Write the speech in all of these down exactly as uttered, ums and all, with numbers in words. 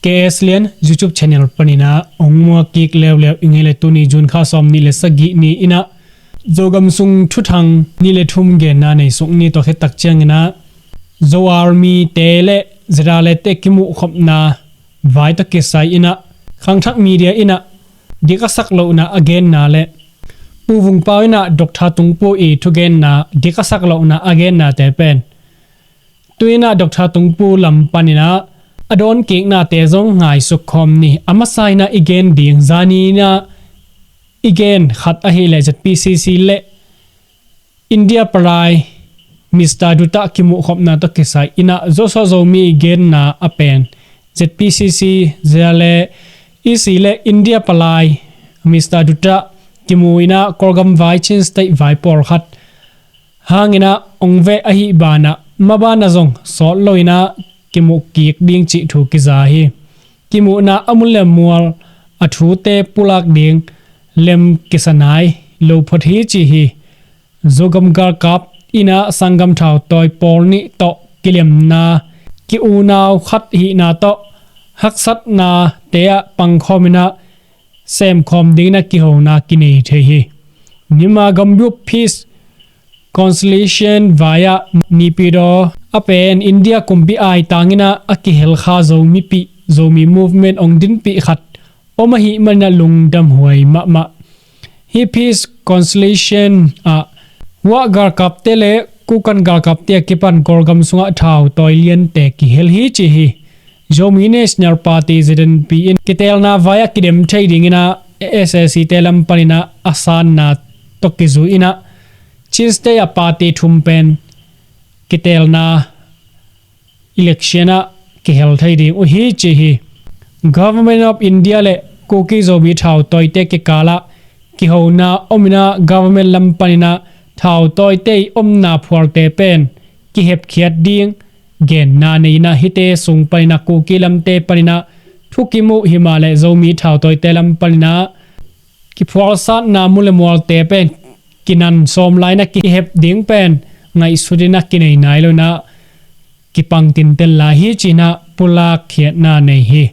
K S Lian YouTube channel panin ah hong muak kik leuleu ing ei. Le tuni June kha sawm nih le sagih ni-in ah Zogam sung thuthang nih le thum genna nei suk ni. Tua khit tak ciangin ah Zo Army te le ZRA te kimuhkhopna vai tawh kisai-in ah khangthak media in ah dik a sak lohna a genna le Pu Vung Pau in ah Doctor Tung Pu i thugenna dik a sak lohna a gennate pen tu-in ah Doctor Tung Pu lam panin ah a dawnkiknate zong ngaisuk khawm ni. A masa-in ah i gen ding zani-in ah i gen khat ahih leh Z P C C le India palai Mister Dutta kimuhkhopna tawh kisai-in ah Zo suah Zomi i genna a pen Z P C C, ZRA, E C le India palai Mister Dutta kimu-in ah Kawlgam vai, Chin State vai pawlkhat hangin ah hong veh ahih banah maban ah zong sawt lo-in ah kimuh kik ding cih thu kiza hi. Kimuhna a mun le mual a thute pulak ding lem kisa nai lo phot hi ci hi. Zogam galkap in ah sanggam thautawi pawl nih tawh kilemna, ki-unau khat hihna tawh haksatnate ah pangkhawm in ah semkhawm dingin ah kihona kinei thei hi. Myanmar gambup Peace Conciliation vai-ah Naypyidaw a pen India kumpi aitangin ah a kihel kha Zomipih, Zomi Movement hong dinpih khat om ahih manin ah lungdam huai mahmah. Hih Peace Conciliation ah Wa galkapte le Kuki galkapte a kipan Kawlgam sungah thautawi liante kihel hi ci hi. Zomi National Party, Z N P in kiteelna vai-ah kidem thei dingin ah S A C te lam panin ah a sanna tawh kizui-in ah Chin State a party thum pen kiteelna election ah kihel thei ding uh hi ci hi. Government of India le Kuki Zomi thautawite kikalah kihona om-in ah government lam panin ah thautawite i omna phualte pen kihepkhiat ding genna nei-in ah hihte sung panin ah Kuki lamte panin ah thu kimu hi mah leh Zomi thautawite lam panin ah kiphualsatna mun le mualte pen kinan sawm lai-in ah kihep ding pen ngaihsut-in ah kinei nai lo-in ah kipang tinten lai hi ci-in ah pulak khiatna nei hi.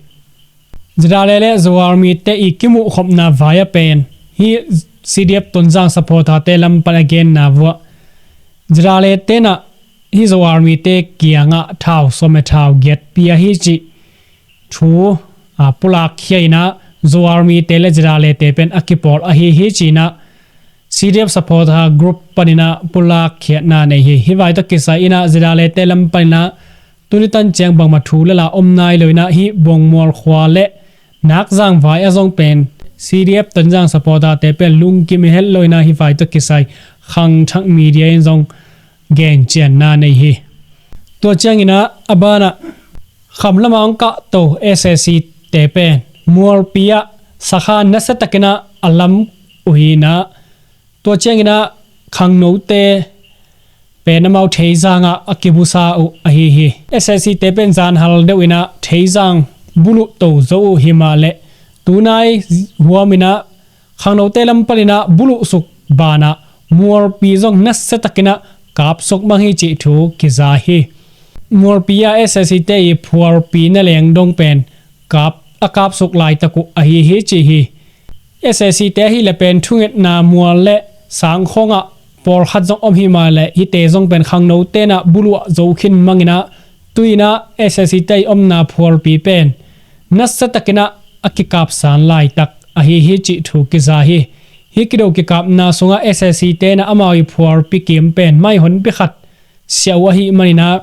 ZRA le Zo Army te i kimuhkhopna vai-ah pen hih C D F Tonzang supporter te lam pan a genna vuah ZRA te in ah hih Zo Army te kiangah thau sawm le thau giat pia hi cih thu a pulak khia-in ah Zo Army te le ZRA te pen a kipawl ahi hi ci-in ah C D F supporter group panin ah pulak khiatna nei hi. Hih vai tawh kisai-in ah ZRA te lam panin ah tuni tan ciang bangmah thu le la om nai lo-in ah hih Buangmual khua le Nakzang vai ah zong pen C D F Tonzang supporter te pen lungkim het lo-in ah hih vai tawh kisai khangthak media in zong gencianna nei hi. Tua ciangin ah a banah kham lamah hong kahto S A C te pen Mualpi ah sakhan nasia takin ah a lam uh hi-in ah tua ciangin ah khangnote pen amau Theizang ah a kibusa uh ahi hi. S A C te pen zanhal deuh in ah Theizang buluh to zo uh hi mah leh tunai huamin ah khangnote lam panin ah buluh suk banah Mualpi zong nasia takin ah kapsuk mang hi cih thu kiza hi. Mualpi ah S A C te i phualpi na leng dong pen kap a kapsuk laitak uh ahi hi ci hi. S A C te ahih leh pen thungetna mual le sangkhawng ah pawlkhat zong om hi mah leh hihte zong pen khangnote in ah buluh ah zo khin mang in ah tu-in ah S A C te i omna phualpi pen nasia takin ah a kikapsan laitak ahi hi cih thu kiza hi. Hih kido kikapna sungah S A C te in ah amau i phualpi kim pen mai honpi khat siah uh ahih manin ah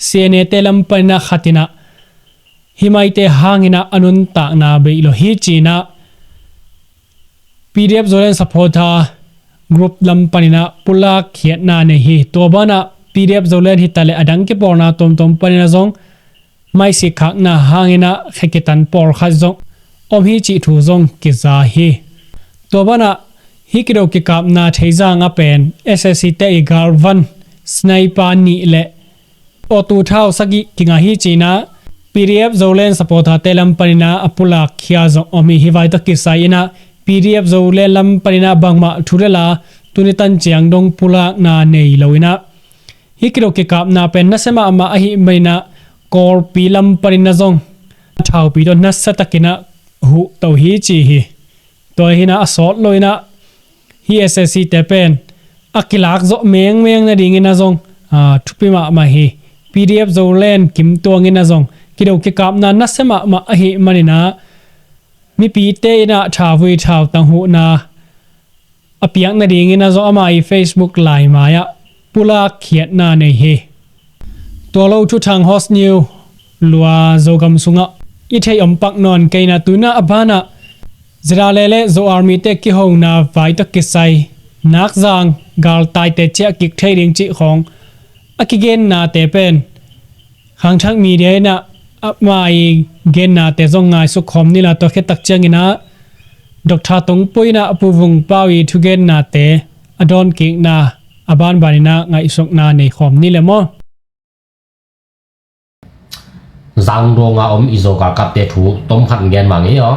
C N A te lam panin ah khat in ah hih maite hangin ah a nuntakna bei lo hi ci-in ah P D F Zoland supporter group lam panin ah pulak khiatna nei hi. Tua banah P D F Zoland hi ta leh a dang kipawlna tuamtuam panin ah zong maisik khakna hangin ah khe kitan pawlkhat zong om hi cih thu zong kiza hi. Tua banah hih kido kikapna Theizang ah pen S A C te i galvan sniper nih le awtu thau sagih kingah hi ci-in ah P D F Zoland supporter te lam panin ah a pulak khia zong om hi. Hih vai tawh kisai-in ah P D F Zoland lam panin ah bangmah thu le la tuni tan ciang dong pulakna nei lo-in ah hih kido kikapna pen nasia mahmah ahih manin ah Kawlpi lam panin ah zong Thaupi tawh nasa takin ah huh to hi ci hi. Tua hi in ah a sawt lo in ah hih S S C te pen a kilak zawh mengmeng nadingin ah zong, aa, thupi mahmah hi. P D F Zoland kimtuangin ah zong kido kikapna nasia mahmah ahih manin ah mipite in ah thauvui thautang huhna a piak nadingin ah zong ama ii Facebook laimai ah pulak khiatna nei hi. Tua lo thuthang Host New Lua Zogam sungah i theih om pak nawn kei in ah tu in ah a banah ZRA le Zo Army te kihona vai tawh kisai Nakzang galtaite ciah kik thei ding cih khawng a kigennate pen Khangthak Media in ah ama ii gennate zong ngaisuk khawm ni la, tua khit tak ciangin ah Doctor Tongpui in ah Pu Vung Pau ii thugennate a dawnkikna a banbanin ah ngaihsutna nei khawm ni le maw? Zangdong a om i Zo galkapte thu tom khat in gen vang ei aw.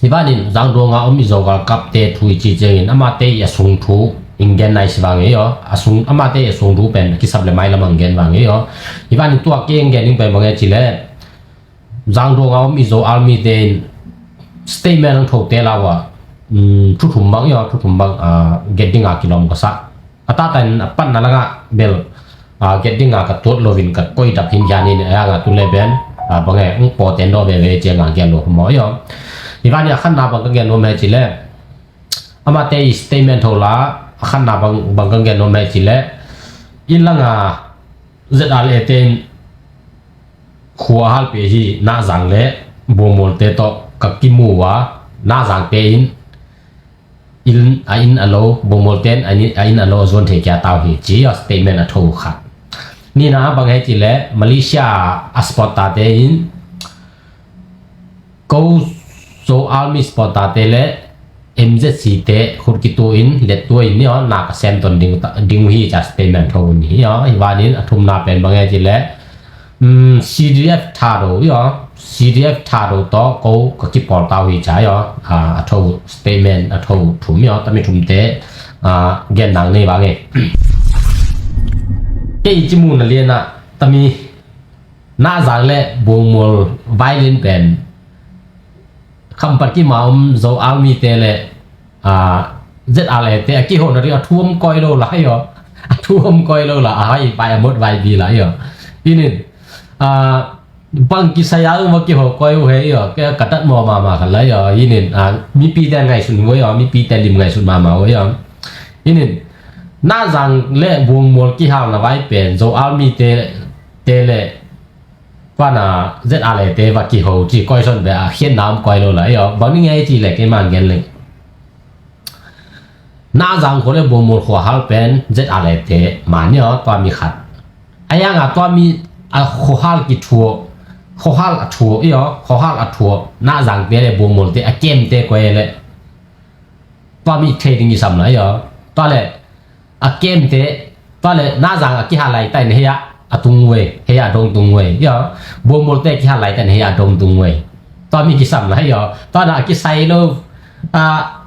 Hih banin Zangdong a om i Zo galkapte thu i ci ciangin amate ii a sung thu in gen nai si vang ei aw. A sung, amate ii a sung thu pen kisap le mailam ah in gen vang ei aw. Hih banin tua kei in gen ding pen bang e ci le Zangdong a om i Zo Army te in statement ang thote lau ah, um, thu thum bang ei aw, thu thum bang, ah, gen ding a kilawm ka sa. A tata in a patna langah bel, ah, gen ding a ka tuat loin ka koih dap hinkhian in, a yang a tu le ben, ah, bang e, ung pawten daw veve ciang a gen lo maw ei aw. Hih banin a khatna bang ka gen nuam e ci le amate ii statement tho la, a khatna bang, bang ka gen nuam e ci le i lang a ZRA te in khua a halpih hi, Nakzang le Buangmualte tawh ka kimu a, Nakzangte in inn, a inn a lo, Buangmualte in a inn, a inn a lo a zuan thei kia tau hi ci a statement a tho khat. Nihna bang e ci le Malaysia a supporter te in ko Zo Army supporter te le M Z C te khut kitu in lettuai in ni aw, na ka sem ton ding, ding uh hi ci a statement tho uh hi aw. Hih banin a thumna pen bang e ci le, um, C D F Thado hi aw, C D F Thado tawh ko ka kipawl tau hi ci a hi aw. Ah, a tho statement a tho thum hi aw, tami thumte, ah, gen nang nei vang e. Kei ci mu na lian ah tami Nakzang le Buangmual vai lian pen Khampat kim a om Zo Army te le, ah, ZRA te a kihona ding a thu om koi lo la hi aw. A thu om koi lo la, a hai vai a mot vai bi la hi aw. Hih nin, ah, bang kisai a um a kiho koi uh hi aw. Ka, ka tat maw mahmah khat la hi aw. Hih nin, ah, mipite ngaihsun uh hi aw, mipite lim ngaihsun mahmah uh hi aw. Hih nin, Nakzang le Buangmual kihalna vai pen Zo Army te, te le pana ZRA te va kiho ci koi son be a khiatna om koi lo la hi aw. Bang ni nge ci le kei man gen leng. Nakzang khua le Buangmual khua hal pen ZRA te man hi aw, tua mi khat. A yang a tua mi a khuahal kithuah, khuahal a thuah hi aw, khuahal a thuah Nakzang te le Buangmual te a kem te koi le tua mi thei ding i sam la hi aw. Tua le a kemte, tua le Nakzang a kihal laitak in hei ah a tung uh ei, hei ah a dong tung uh ei, hi aw. Buangmualte a kihal laitak in hei ah a dong tung uh ei. Tua mi kisam la hi aw. Tua na a kisai lo, a,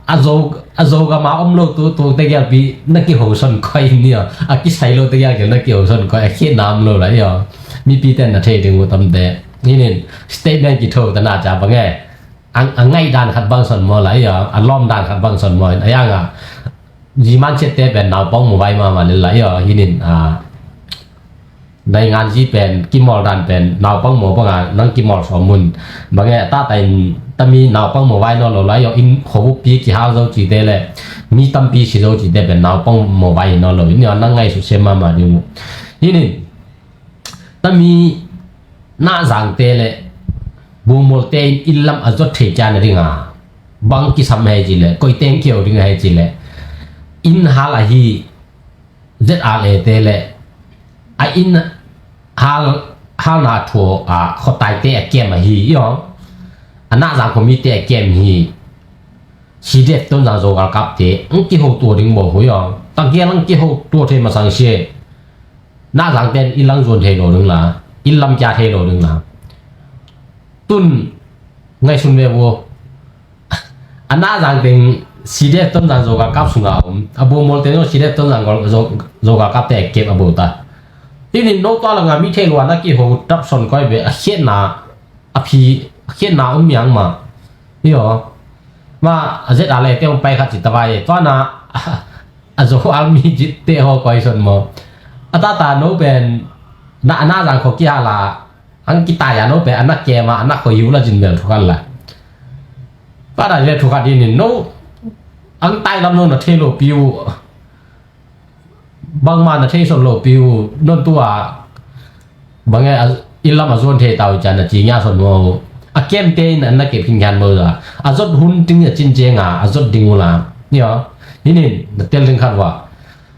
a Zo, a Zogam a om lo tu, tu tegel pi na kiho son koi ni aw. A kisai lo tegel kel na kiho son koi, a khiatna om lo la hi aw. Mipite na thei ding uh tamte. Hih nin statement kitho ta na ci a bang e. A, a ngaih dan khat bang son maw la hi aw. A lawm dan khat bang son maw in. A yang a Zi man ciatte pen naupang mobile mahmah lel la hi aw. Hih nin, ah, naingan zi pen kimawl dan pen naupang maw bang a nang kimawl sawm un. Bang e a tata in tami naupang mobile nawn lo la hi aw. Inn khuabupi kihal zo cite le mi tampi si zo cite pen naupang mobile nawn lo in, nang ngaihsut sem mahmah ding uh. Hih nin, tami Nakzangte le Buangmualte in inn lam a zuat thei kia na ding a bang kisam hei ci le, koi teng kiho ding hei ci le, inn hal ahi ZRA te le a inn hal, halna thuah a khuataite a kem ahi hi aw. A Nakzang khuamite a kem hi. CDF Tonzang Zo galkapte ang kiho tua ding maw hi aw. Tangkial ang kiho tua thei masang si. Nakzangte in inn lam zuan thei lo ding la, inn lam kia thei lo ding la. Tun ngaihsun ve vo. A Nakzang teng CDF Tonzang Zo galkap sungah om. A Buangmual teng zong CDF Tonzang Zo, Zo galkapte a kep a bo ta. Hih nin no tua langa mi thei lua na kiho tap son koi ve a khiatna a phi a khiatna um miang ma. Io. Ma a zet a le te um pai khat ci tavai tua na a zo al mi jit te ho koi son mo. A ta ta no pen na na zang kho kia la ang kita ya no pen a na kema a na kho yu la jin bel thukan la. Pa da le thukan din no ang tai lam no na thei lo piu. Bangma na thei son lo piu non tua bange a ilam a zuan thei tau i can a ci nya son mo a kem te in an na kep hin khan mo la a zot hun ting a cin cenga a zot ding ula. Io. Hinin na tel ding khat wa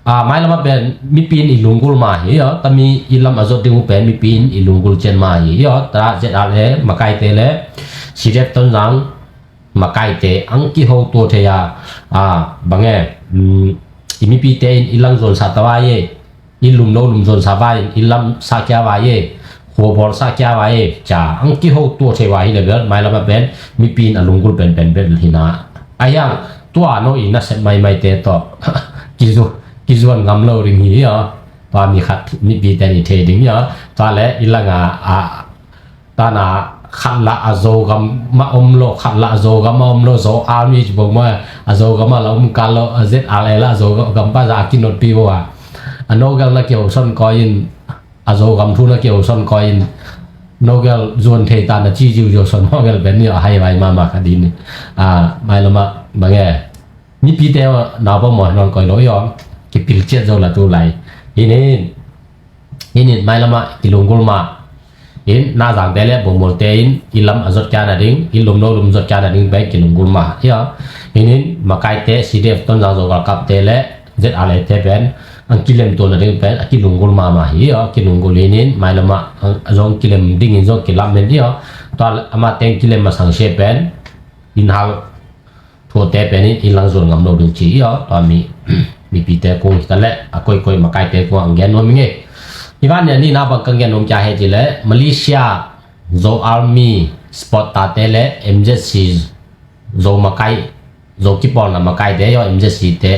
a mai lama pen mipi in i lunggul ma hi io tami ilam a zot ding u pen mipi in i lunggul cen ma hi io ta zet a le makai te le sidep ton zang makaite ang kiho tua thei a a bange i mipite in i lang zon sa tawai e i lum lo lum zon sa vai in i lam sa kia vai e khua bol sa kia vai e ca ang kiho tua thei vai hi le bel mai lama pen mipi in a lunggul pen pen bel hina a hiang tua no i na set mai mai te to kizu kizuan ngam lo ring hi a tua mi khat mipi te ni thei ding ya tua le i langa a Tana khat la a Zogam ma om lo khat la a Zogam ma om lo zo army ci bok ma a Zogam ma la um kal lo a zet a le la a Zogam pa za a kinot pi bo a a nogal na keu son koi in a Zogam thu na keu son koi in nogal zuan thei tana ci jiu jo son nogal ben ni a hai vai ma ma kha din a mai lama bange mipi te na bo mo non koi lo yo kipil chiat zo la tu lai inin inin mai lama kilunggul ma in na zangte le bawngmualte in i lam a zot kia na ding i lum lo lum zot kia na ding pen kilunggul ma hi a. Hinin makaite C D F Tonzang Zo galkapte le Z R A te pen an kilem tua na ding pen a kilunggul mahmah hi a. Kilunggul hinin mai lama a zong kilem dingin zong kilam men hi a. Tua ama teng kilem masang se pen in hal Thute penin i langzul ngam lo ding ci i aw tua mi mipite kung hi ta leh a koikoi makaite kung ang gen nuam i ngei. Hi van nia ni na bang kang gen nuam kia he ci leh Malaysia Zo Army sport tate le M Z C Zo makai Zo kipawlna makaite i aw M Z C te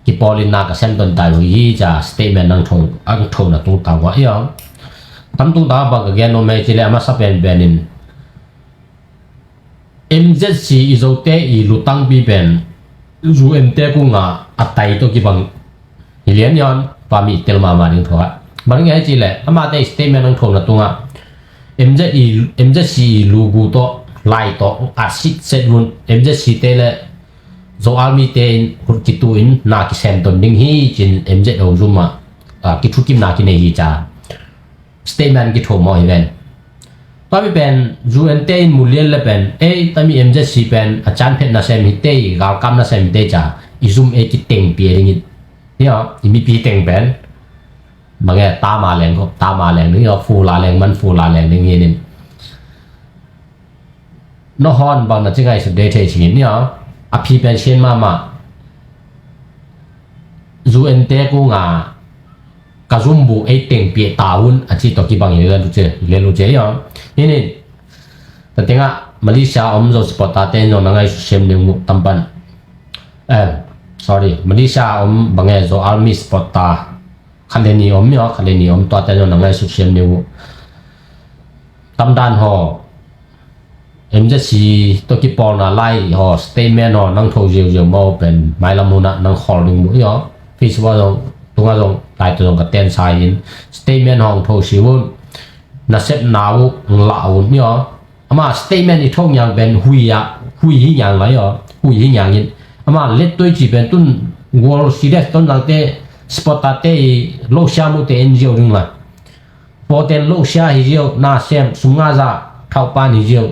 kipawlin na ka sem ton tai hui hi ca statement ang tho ang tho na tung tang wa i aw tam tung tang bang ka gen nuam he ci leh a masa pen penin M Z C i Zote i lutangpi pen U N te kungah a tai tawh kibang hi lian yawn pa mi tel mahmah ding thuah. Bang ngai ci leh amate statement ang thawhna tungah M Z I, M Z C i lugu tawh lai tawh a sit set vun M Z C te le Zo Army te in hut kitu in na kisem ton ding hi cin M Z O zum ah kithukimna kinei hi ca. Statement kitho mawh hi ven. Tami pen U N te in mulian le pen ei tami M Z C pen a can phet nasem hi tei galkam nasem hi tei ca i zum ei kiteng pia dingin hi aw i mipi teng pen mange tama leng ko tama leng ding hi aw fula leng man fula leng ding hi nin. No hon bang na ci ngai sut dei thei singin nia a phi pen sian mahmah U N te kunga ka zumbu ei teng pia ta un a ci tawh kibang hi le lu ce hi le lu ce hi aw. Hinin ta tenga Malaysia om Zo supporter te zong na ngai sut siam ding mu tampan eh sorry Malaysia om bange Zo Army supporter khat le ni om mi aw khat le ni om tua te zong na ngai sut siam ding mu tamdan haw. M Z C tawh kipawlna lai haw statement haw nang tho ziauziau maw pen mailam hunah nang khawl ding muh hi aw. Facebook zong tungah zong lai tawh zong ka ten sa in statement haw ang tho si un nasepna uh ang lah un hi aw. Ama statement i tho ngiang pen hui ah hui hi ngiang lai aw hui hi ngiang in ama lettui ci pen tun World Series Tonzangte supporter te i lo siam uh te en ziau ding lai. Pawten lohsia hi ziau, nasem sum nga za thaupan hi ziau,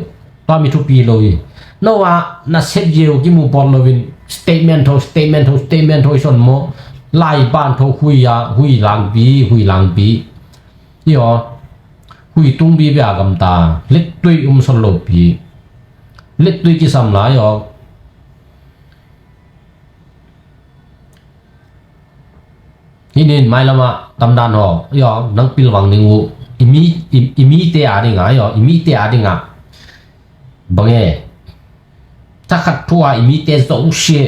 tua mi thupi lo hi. No a nasep ziau kimu pawt loin statement tho statement tho statement tho i son maw? Lai ban tho hui a hui langpi hui langpi. Hi aw hui tungpi bia gamta lettui um son lopi lettui kisam lai aw. Hinin mailamah tamdan haw i aw nang pilvang ding uh i mi i mite a dinga i aw i mite a dinga bange thakhat thu a i mite zosia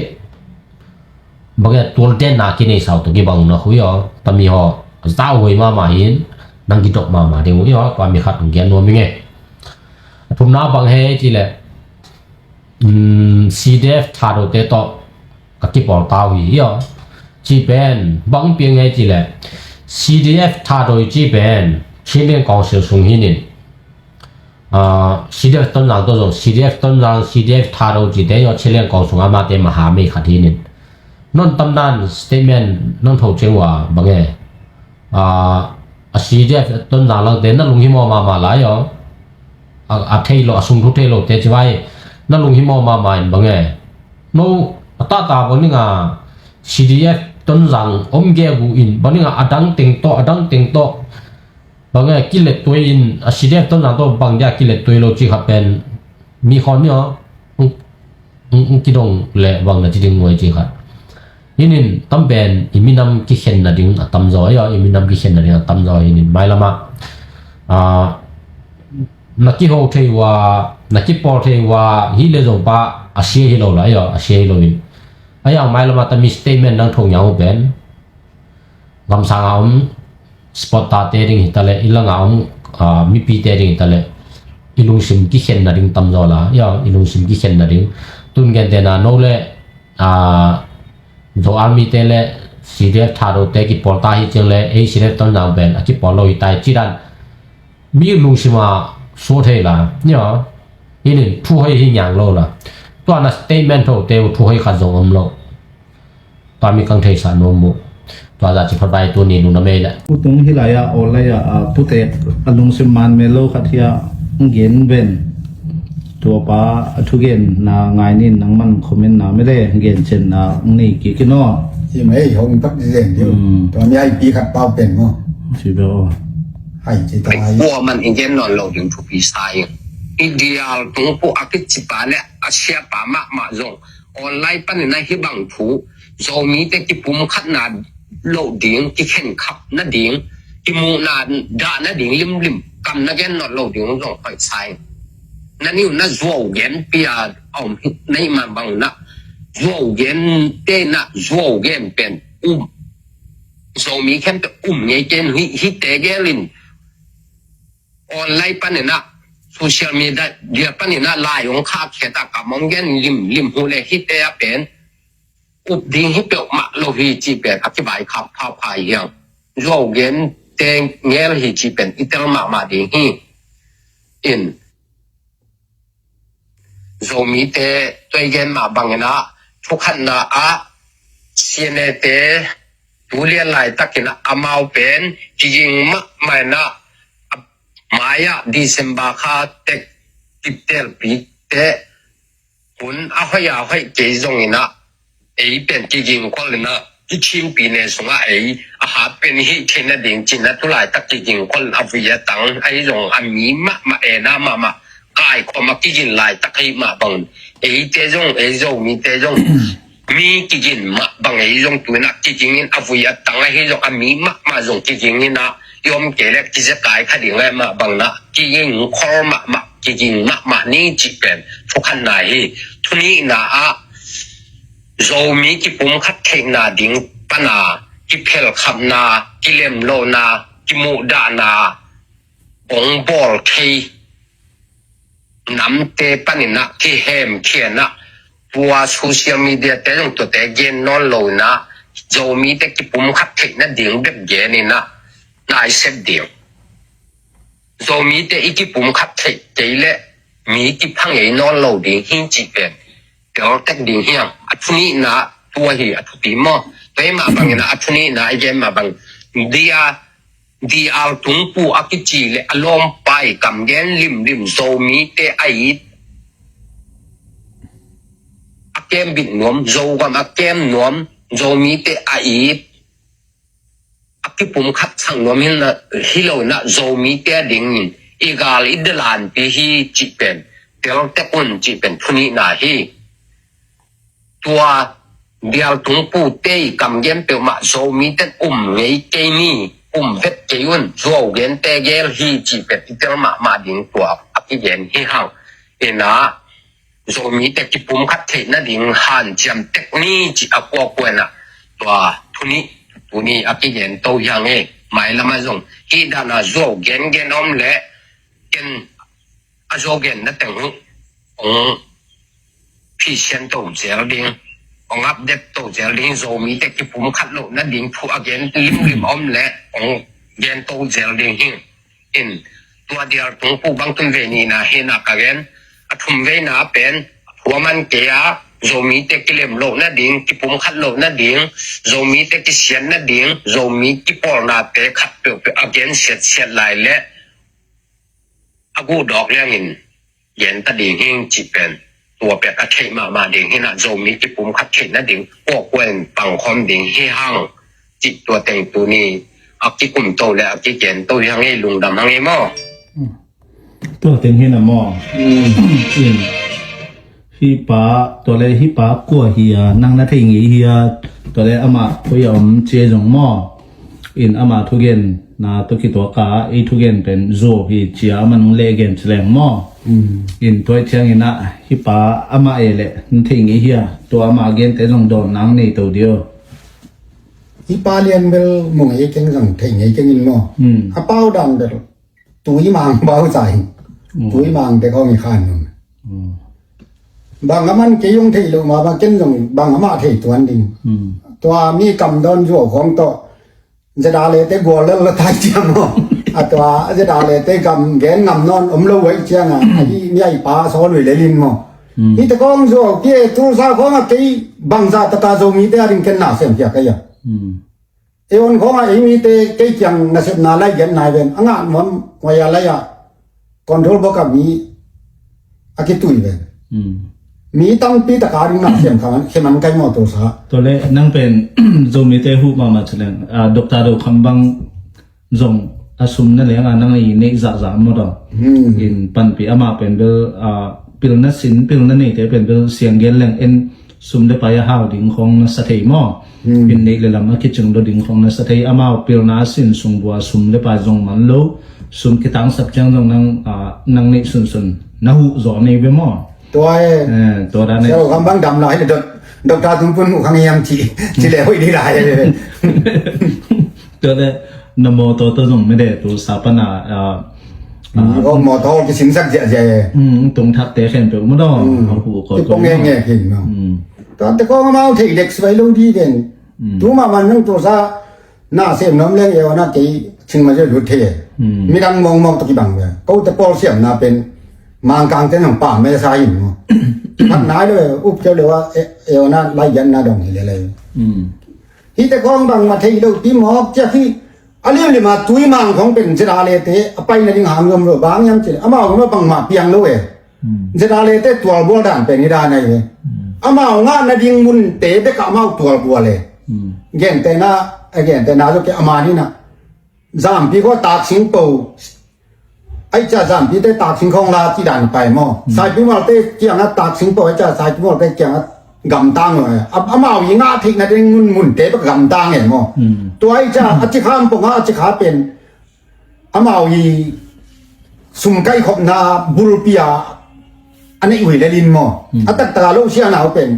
bange tualdenna kinei sau tawh kibang na hui aw tami haw zahhuai mahmah hi in, nang kidok mahmah ding uh hi aw. Tua mi khat hong gen nuam hi ngei. A thumna bang hi ci leh, um, C D F Thadote tawh ka kipawl ta uh hi hi aw. Ci pen bang piang hi ci leh, C D F Thadoi ci pen Chinland Council sung hi in, ah, C D F Tonzang tawh zong, C D F Tonzang, C D F Thado cite hi aw, Chinland Council sung amate maha mei khat hi in. Non tam dan statement nang tho ciang uh a bang e. Ah, a C D F Tonzang langte na lunghimaw mahmah lai aw. A, a thei lo, a sung thu thei lo te ci vai. Na lunghimaw mahmah in bang e. No, a tata bang ding a C D F Tonzang om gegu in bang ding a a dang teng tawh, a dang teng tawh. Bang e, kilet tuai in, a C D F Tonzang tawh bang dia kilet tuai lo ci khat pen mi khon ni aw. Ung, ung, ung kidong le bang na ci ding nuai ci khat. Hi in tam pen i minam kikhen nading a tamzaw hi aw, i minam kikhen nading a tamzaw hi in mailam ah, ah, na kiho thei uh a, na kipawl thei uh a, hi le zong pa a sia hi lo lai aw, a sia hi lo in. A yang mailam ah ta mi statement nang tho ngiang uh pen. Gamsang a om sport tate ding hi ta leh, i lang a om, ah, mipite ding hi ta leh, i lungsim kikhen nading tamzaw la, ya, i lungsim kikhen nading. Tun gente na no le, ah, Zo Army te le C D F Thadote kipawl ta hi ciang le, ei C D F Tonzang pen a kipawl lo hi ta hi ci dan. Mi lungsim a suak thei la, ya. Hi in thu hoi hi ngiang lo la. Tua na statement tho te uh thu hoi khat zong om lo. Tua mi kang theisa nuam uh. Tua za ci phat vai tuni lungdam ei le. U Tung hi lai a, aw lai a, a pute a lungsim man mel lo khat hi a, gen ven. Tua pa a thugen na ngai nin nang man comment na mele gen cen na nei kik in aw. Hi mai hong tak di zen diu. Hmm. Tua mi ai pi khat pau pen mo. Si be aw. Hai ci ta hai. Kua man i gen nawn lo ding thupi sa ing. I dial tung pu a kici pa le a sia pa mahmah zong. Online panin a hi bang thu, Zomite kipumkhatna loh ding, kikhenkhap nading, kimuhna dah nading limlim kam na gen nawn lo ding zong hoih sa ing. Na niu na zuau gen pia a om hi, na hih mah bang na zuau gen te na zuau gen pen um. Zomi khempeuh um ngei ken hi, hite gel in online panin a, social media panin a lai hong khak khia ta ka mong gen limlim hu le hite a pen up ding hi peuhmah lo hi cih pen a kivaikhap phapha hi hang. Zuau gen te ngel hi cih pen i tel mahmah ding hi. In Zomite tua i gen mah bangin a, thukhatna ah C N A te tu lian laitakin a amau pen kiging mahmah in a, mai ah December kha tek kiptelpi te hun a hoih a hoih kei zongin a, ei pen kiging khol in a, i Chinpi ne sungah ei a hat pen hih theih nading cin a, tulaitak kiging khol in a vui a tang ahi zong a mi mahmah, ena mahmah, kaikhawm a kigin laitak ahi mah bangin eite zong, ei Zomite zong mi kigin mah bang ei zong tu in a kiging in a vui a tang ahi zong a mi mahmah zong kiging in a, i om kei le kizekai kha ding ahi mah bangin a kiging khol mahmah, kiging mahmah ni cih pen thukhatna hi. Thunihna ah Zomi kipumkhat theihna ding pana kiphelkhapna, kilemlohna, kimuhdahna hong bawl thei namte panin a kihemkhia in a, tua social media te zong tuate gen nawn lo in a, Zomite kipumkhat theih nading bek gen in a, naisep ding. Zomite i kipumkhat theih kei le mi kipha ngei nawn lo ding hi cih pen tel tek ding hi hang. A thunihna tua hi a thupi maw? Tua hi mah bangin a thunihna i gen mah bang dia, D R Tungpu a kici le a lawmpai kam gen limlim Zomite a it, a kem bit nuam, Zogam a kem nuam, Zomite a it, a kipumkhat sang nuam hi na, hi lo na, Zomite a dingin i gal i dalanpi hi cih pen tel tek un cih pen thunihna hi. Tua dial tungpute i kam gen peuhmah Zomite um ngei kei ni, um vet kei un, zuau gente gel hi cih pen i tel mahmah ding tua a kigen hi hang. Ina Zomite kipumkhat theih nading hanciam tek ni cih a kuakua in a, tua thunih tuni a kigen to hi hang e. Mailam ah zong hih dan a zuau gengen a om leh ken a zuau genna teng uh hong phisian to zel ding, hong update to zel ding, Zomite kipumkhat loh nading thu a gen limlim a om leh hong gen to zel ding hi. In tua dial tung pu bang tun ve nina hi na ka gen. A thum veina pen a thu a man kei a, Zomite kilem loh nading, kipumkhat loh nading, Zomite kisian nading, Zomi kipawlnate khat peuhpeuh a gen siatsiat lai leh a guh dawk liangin gen ta ding hing cih pen tua pek a theih mahmah ding hi na, Zomi kipumkhat theih nading kuakua in pangkhawm ding hi hang cih tua teng tuni a kikum to le a kigen to hi hang ei, lungdam hang ei maw? Tua teng hi na maw? In hih pa, tua le hih pa kua hi a, nang na thei ngei hi a, tua le amah koi a om cia zong maw? In amah thugen na tawh kituak a, ei thugen pen zuau hi cia amah nung leh gen ci leng maw? In tua ciangin ah hih pa amah e leh na thei ngei hi a, tua amah gente zong dawn nang nei to dio. Hih pa lian bel mu ngei keng zong thei ngei keng in maw? A pau dan bel Tuimang bau sa hi. Tuimang te khawng i khan nun. Bang a man kei hong thei lo mah bang ken zong bang a mah thei tuan ding. Tua mi kam dawn zuau khawng tawh ZRA te gual lel la tai ciang maw? A tua ZRA te gam gen ngam nawn om lo uh ai ciang a, a hi mi ai pa sawl uh lel in maw? Hih te khawng zuau kei Tulsa khawng a kei bangzah taka Zomite a ding ken na sem piak ai a. Ei on khawng a ei mite kei ciang nasepna lai gen nai ven, a ngah nuam, waya lai a control bawk a mi a kitui ven. Mi tampi taka ding na siam kha man, khe man kai maw Tulsa. Tua le nang pen Zomite huh mahmah ci leng, a, Doctor Do Kham bang zong a sum na leng a nang i neih zahzah maw daw. In panpih amah pen bel, a, pilna sin, pilna neite pen bel siang gen leng en sum le pai a hau ding khawng na sa thei maw? In neih le lam a kicing lo ding khawng na sa thei. Amau pilna sin sung bua sum le pai zong man lo, sum kitangsap ciang zong nang, a, nang neih sunsun na huh zaw nei ve maw? Tua e. Eh, tua dan e. Siau kam bang dam lai le dot, dot ta tung pun uh khang yam ci, ci le hoih di lai e. Tua le na mawtaw tawh zong mede Tulsa pan a, a, a, mawtaw kisinsak ziahziah e. Tungthakte khempeuh maw daw. A huh ko. Kipong e nge kin maw. Tua te khawng amau thei dek suai lo di den. Tu mahmah nang Tulsa na sem nuam leng e, a na kei cing ma zia lut thei e. Midang mawngmawng tawh kibang ve. Kote pawl siamna pen Mangkangte nong pam mai sa in maw. Khat nai lo e, up keu le wa e, e, a na lai yan na dong hi le le. Hih te khawng bangmah thei lo pi mawk ciak hi. A liamliam a Tuimang khawng pen ZRA te a pai nading hang nuam lo bang hiam ci leh amau khawng bangmah piang lo e. ZRA te tualbual dan pen hi dan ahi ve. Amau ngah nading munte bekah amau tualbual e. Gentehna, a gentehna zo ke a man hi na. Zampi khawng taksing po. Ai ca zampite taksing khawng la ci dan pai maw? Saipimualte kiangah taksing po, ai ca saipimualte kiangah gamtang lo e. Amau i ngah theih nading mun, munte bek gamtang e maw? Tua ai ca a cikham pongah a cikha pen amau i sum kaihkhopna bulpi a a neih uh hi lel in maw? A taktak a lo sia na uh pen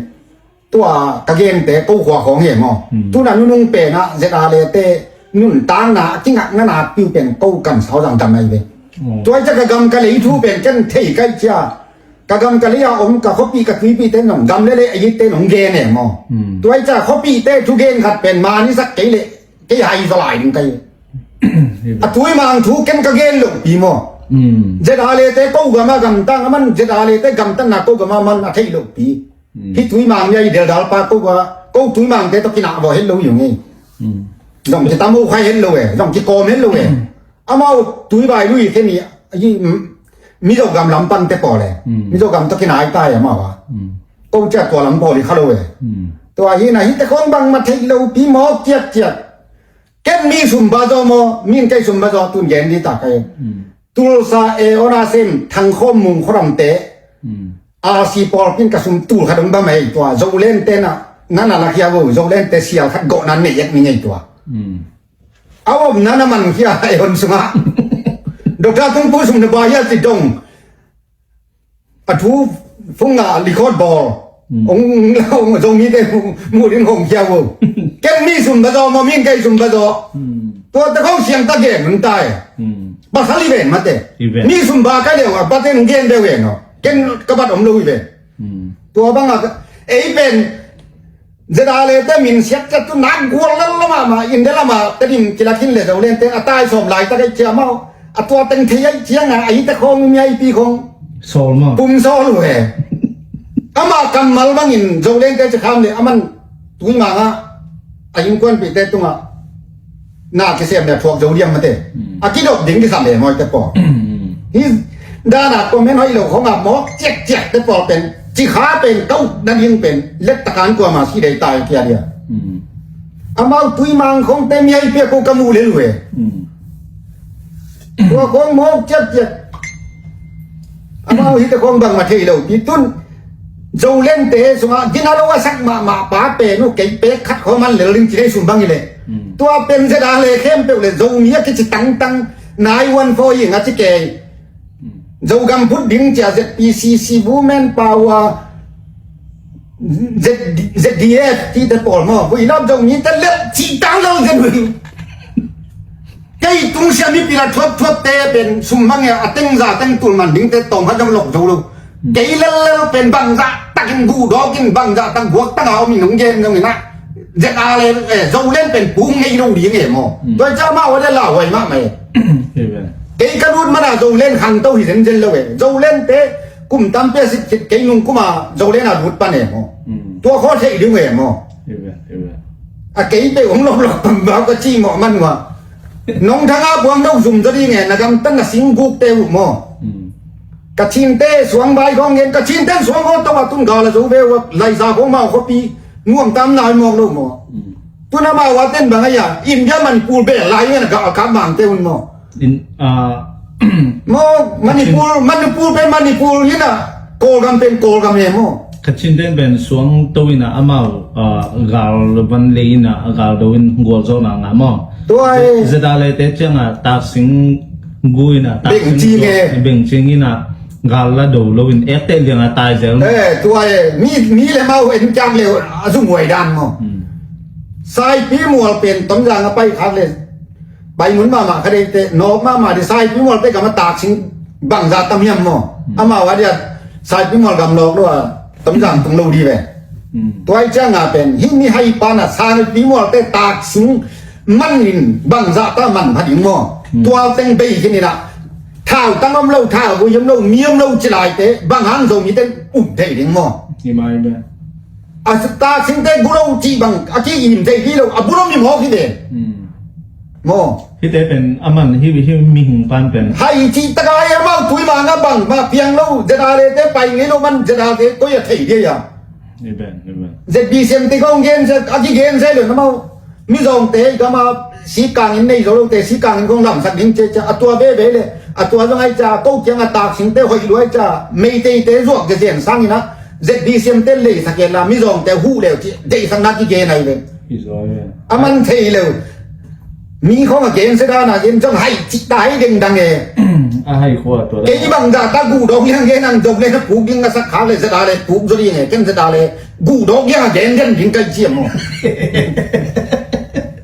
tua ka gente ko khua khawng hi e maw? Tuna nunung pen ah ZRA te nuntakna a kingakna nakpi uh pen ko kan sau zangdam ahi ve. Tua i ca ka gam ka lei thu pen ken thei kai cia. Ka gam ka lei a om ka khuapih ka tuipihte nong gam le lei a yitte nong gen e maw? Tua i ca khuapihte thu gen khat pen man i sak kei leh kei hai zaw lai ding kai. A Tuimang thu ken ka gen lohpi maw? ZRA te ko gam a gamtang a man, ZRA te gamtatna ko gam a man a theih lohpi. Hih Tuimang mi a i deldal pa ko a, ko Tuimangte tawh kinah vawh het lo hi ung ei. Zong kitam uh khai het lo e, zong kikawm het lo e. Amau Tuibai lui khe ni, a hi, Mizo gam lam pante pawl e. Mizo gam tawh kinai ta e amau a. Ko cia tua lam pawl i kha lo e. Tua hi na hih te khawng bangmah theih lo pi mawk ciakciak. Ken mi sum ba zaw maw, min kei sum ba zaw tun gen di ta kai. Tulsa e ona sem thang khawm mung khawramte. A si pawlpin ka sum tul kha dong ba mai tua Zoland tena nana la khia go, Zoland te sial khat gawh nan nei et mi ngei tua. A om nana man khia e hon sunga. Doctor Tungpu sum na ba hia ti dong. A thu phung a record bawl. Hong, hong Zomite mu, mu ding hong khia vo. Ken mi sum ba zaw maw, min kei sum ba zaw. Tua te khong siang ta gen nun tai. Pasal i ven mate. I ven. Mi sum ba ka deuh a, paten gen deuh ven aw. Ken ka bat om lo i ven. Tua bang a, ei pen ZRA le te min siat ciat tu nak gual lel lo mahmah, India lamah Tedim kila khin le Zoland te a tai sawm laitak ei ciam aw. A tua teng thei ei ciang a, a hi te khong mi a ipi khong. Sawl maw? Pum sawl uh e. Ama kammal bangin Zoland te ci kham le, aman tui manga a innkuanpihte tungah na kisem le thuak zo diam mate. A kidop ding kisam le maw te pawl. Hi dana comment hoih lo khong a mawk ciakciak te pawl pen, cikha pen, kau na ding pen, let takan kuama si dei tai kia dia. Amau tui mang khong te mi ai pia ko ka mu le lu e. Tua khong mawk ciakciak. Amau hi te khong bang ma thei lo pi tun. Zoland te sungah gina lo a sak mahmah pa pen uh kei pek khat khawm an lel ding ci dei sum bang hi le. Tua pen ZRA le khempeuh le Zomi a kici tangtang nai wan fo hi nga ci kei. Zogam phut ding cia ZPCC, Women Power, Z, ZDF ti te pawl maw. Vui lap Zomi te lel ci tang lo zen vui. Kei tung sia mi pila thuap thuap te pen sum mang e a teng za teng tul man ding te tawm ha dam lok zo lo. Kei lel lel pen bangzah takin guh dawkin bangzah tak guak tanga om in hong gen zong ina. ZRA le, eh, Zoland pen pung ngei lo ding e maw. Tua i ca mah ua le lauhuai mahmah e. Kei ka lut mana Zoland khangto hi zenzen lo e. Zoland te kum tampi a sitsit kei nung kuma Zoland a lut pan e maw. Tua khaw theih ding e maw. A kei peuh hong loplop pambau ka cih mawh man uh a. Nong thanga buang do zum zaw ding e, na gamtan na singguk te uh maw. Kachinte suang vai khawng ngen, Kachinte suang haw tawh a tun gal a zo ve uh a, Laiza khawng mau khuapi nuam tam lai mawk lo maw. Tun amau a ten bang a ia India Manipur bel lai ngen a gal kap mangte un maw. In, ah, maw, Manipur, Manipur pen Manipur hi na, Kawlgam pen Kawlgam e maw. Kachin ten pen suang to ina amau, ah, gal van le ina, gal do in gual zo na nga maw. Tua e. Zeda le te ciang a tak sing gu ina, tak sing beng cing ina, gal la do lo in, ek te liang a tai zel. Eh, tua e, mi, mi le mau en ciang le, a zung huai dan maw. Saipi mual pen tom zang a pai khak le, pai mun mahmah kha dei te, nawk mahmah dei, Saipi mual te gam a tak sing bangzah tam hiam maw. Amau a dia, Saipi mual gam nawk lo a, tam zang tung lo di ve. Tua i ciang a pen, hi mi hai pan a, Saipi mual te tak sing man in bangzah ta man pha ding maw. Tua teng bei khin ina, thau tang om lo, thau vui om lo, mi om lo ci lai te, bang hang Zomi ten um thei ding maw. Hi mai be. A tak sing te bu lo cih bang a ki im thei hi lo, a bu lo mi mawk hi ve. Maw. Hi te pen a man hi, hi mihing pan pen. Hai cih tak a hi amau tui ma nga bang ma piang lo, zeda le te pai ngei lo man zeda te koi a thei dia ya. Hi ben, hi ben. ZBCM te kong gen zet, a ki gen zet lo na mau. Mizawngte i gam a sikangin nei zo lote sikangin kong lamsak ding cia cia a tua veve le a tua zong ai cia ko kiang a tak singte hoih luai cia Meiteite zuak zezen sangin a ZBCM te leisak e la Mizawngte huh leu ci deihsakna kigen ai ve. A man thei leu. Mi khong a gen se dan a gen zong hai cih ta hai dengdang e. A hai khua tua la. Kei bang za ta guh dawk liang gen ang zong le na puk ding a sak kha le zeta le puk zo ding e ken zeta le. Guh dawk liang a gen gen ding kai ciam maw.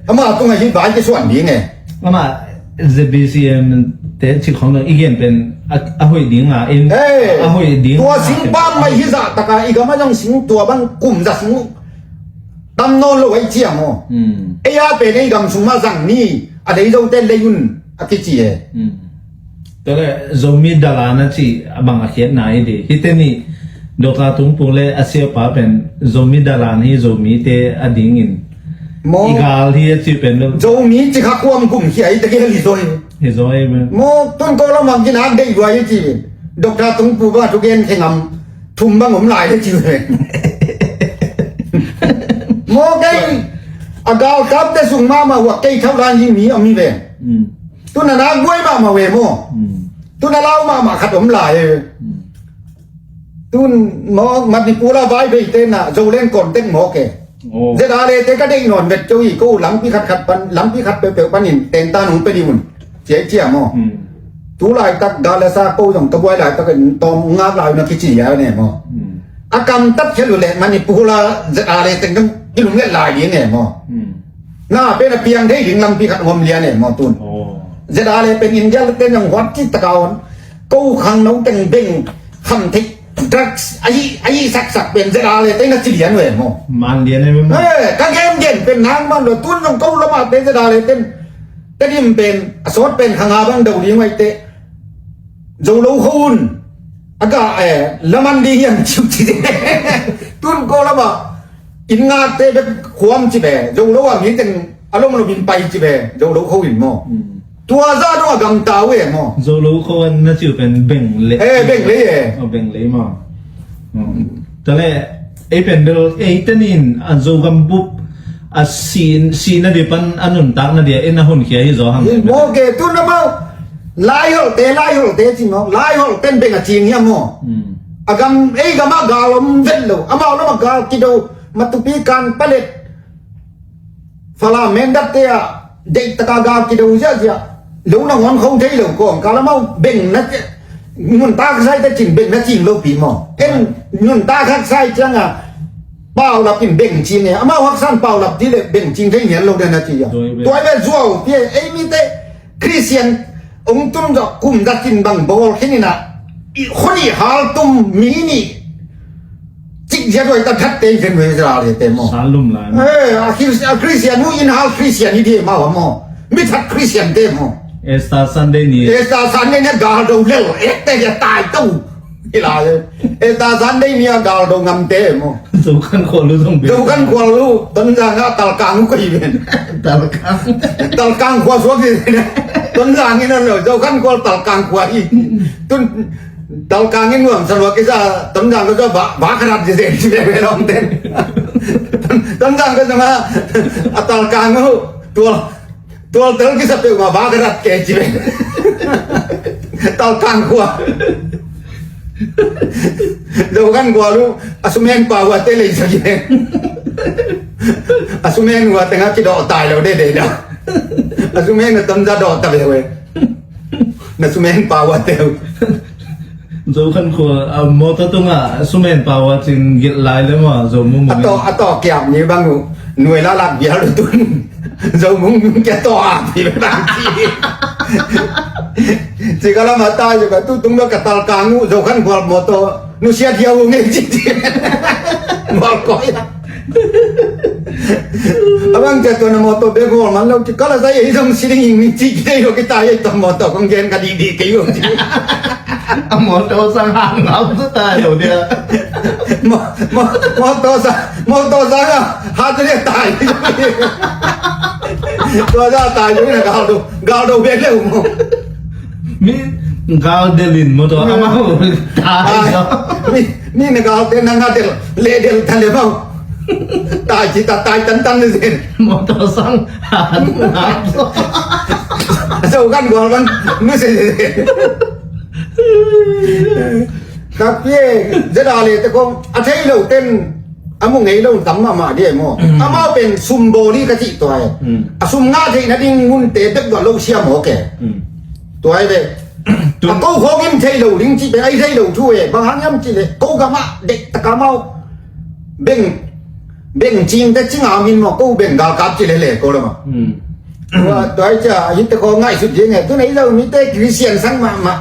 Amah tungah hih vai kisuan ding e. Amah ZBCM te cik khawng dong i gen pen a, a hoih ding a in. Hey, a hoih ding tua a sing pen pam mai hi zah taka i gam a zong sing tua bang kum za sing tam nawn lo ai ciam maw. Hmm. Ei a pen ei gam sung mah zang ni a dei zote lei un a kici e. Hmm. Tua leh Zomi dalan a cih a bang a khiatna hi dih. Hihte nih Doctor Tungpu le a siapa pen Zomi dalan hi Zomite a dingin. Maw. I gal hi a cih pen lo. Zomi cih kha kuam kum khia hi tegel hi zaw hi. Hi zaw hi pen. Maw tun ko lam bang kinak deih duai hi cih. Doctor Tungpu bang a thugen khe ngam thum bang om lai hi cih pen. Maw kei a galkapte sung mahmah uh a kei thauh lai hi mi om hi ve. Hmm. Tun a nak buai mahmah ve maw. Hmm. Tun a lau mahmah khat om lai e. Hmm. Tun maw Manipur a vai bei te na Zoland contact maw ke. Oh. Zeda le te ka deih nawn vet keu hi ko lampi khat khat pan, lampi khat peuhpeuh panin tenta nong pe ding un. Cia cia maw. Hmm. Tu laitak da le sa ko zong ka buai laitak in tawm ngak lai na kici ya ne maw. Hmm. a kamtat khel uh leh Manipur a ZRA teng dong kilum let lai ding e maw. Hmm. Na pen a piang thei ding lampi khat hong om lian e maw tun. Oh. ZRA pen India teng dong huat cih taka on. Ko khangno teng beng kham thei drugs ahi, ahi saksak pen ZRA teng na ci lian uh e maw. Man lian e maw. Eh, ka gen gen pen nang man lo tun dong ko lama te ZRA teng. Tedim pen a sawt pen khanga bang do ding mai te. Zo lo khawng a ga, eh, laman ding hiam ciu ci. Tun ko lama inn ngakte bek khuam ci be, zo lo a mi teng a lom lo min pai ci be, zo lo khawng in maw. Hmm. Tua za dong a gamta uh e maw. Zo lo khawng na ciu pen beng lei. Eh, beng lei e. Oh, beng lei maw. Hmm. Tale, ei pen bel, ei tenin, a Zogam bup, a sin, sin na di pan, a nuntak na di, a en a hun khia hi zo hang. Hi mo ke tu na mau. Lai hol te, lai hol te cing hong. Lai hol ten beng a cing hiam mo. Hmm. A gam, ei gam a gal om vet lo. Amau lam a gal kido, matupi kan palet. Fala mendat te a, deih taka gal kido ziazia. Lo na ngon khong thei lo kong. Kalamau beng na, nuntak sai te cin beng na cing lo pi mo. En nuntak hak sai ciang a, paulap in beng cing e. Amau haksan paulap di le beng cing thei ngian lo den na ci a. Tuai ve zuau, pi e, ei mi te, Christian, ong tum zok kum da cin bang bol khin ina. I, khun i hal tum mi ni. Cik ziat wai ta that te ken wai Israel te mo. Salum lai mo. Eh, a Chris-, a Christian mu in hal Christian hi di mau mo. Mi that Christian te mo. Easter Sunday ni. Easter Sunday ni gal do lel. Ek te ya tai tu. Ila. Easter Sunday ni a gal do ngam te mo. Zo kan khua lu zong be. Zo kan khua lu. Tonzang a talkang koi ben. Talkang. Talkang khua suak di. Tonzang ina lo. Zo kan khua talkang khua i. Tun Talkang in nuam sa lua kisa, Tonzang ko zo ba, ba kharat di zen si be be lom ten. Tonzang ko zo ma, a talkang ko, tual, tual tel kisa pe ma ba kharat ke si be. Talkang khua. Zo kan khua lu, a sumen pa wa te lei sa ki. A sumen wa te nga ki do tai lo de de da. A sumen na Tonzang do ta be we. Na sumen pau a teu. Zo khan khua, a, motor tunga sumen pau a cin gilh lai le maw, zo mung mung. A to, a to kiap ni bang u. Nuai la lak bial u tun. Zo mung mung kia to a pi bang ci. Ci ka lam a tai zo ka tu tung lo ka talkang u, zo khan khua motor. Nusia dia u ngei ci ci. Mol koi a. Abang jatuh na motor bebol man lo, kalau saya hidup sini ini cik deh lo kita ya itu motor kong gen ka di di kayu. A motor sang hang ngau tu tai lo dia. Mo, mo, motor sang, motor sang ah, hati dia tai. Tua dah tai lo na gal do, gal do bele mo. Mi gal delin motor amau tai lo. Mi Ni na gal te na nga del, le del ta le mau. Tai ci ta tai tan tan le zen. Motor sang han ngap. Zo kan gol kan, nu se se. Tapi, zeda le te kong, a thei lo ten, a mu ngei lo tam ma ma dia mo. A mau pen sum boli ka ci tuai. A sum nga thei na ding mun te dek do lo sia mo ke. Tuai le. A ko khong in thei lo ding ci pen ai thei lo thu e. Bang hang yam ci le ko gam ah dek taka mau. Beng, beng cing te cing a min mo ko beng gal kap ci le le ko lo ma. Tua, tua ai cia, a hit te ko ngai sut ding e. Tu nei lo mi te Christian sang ma ma.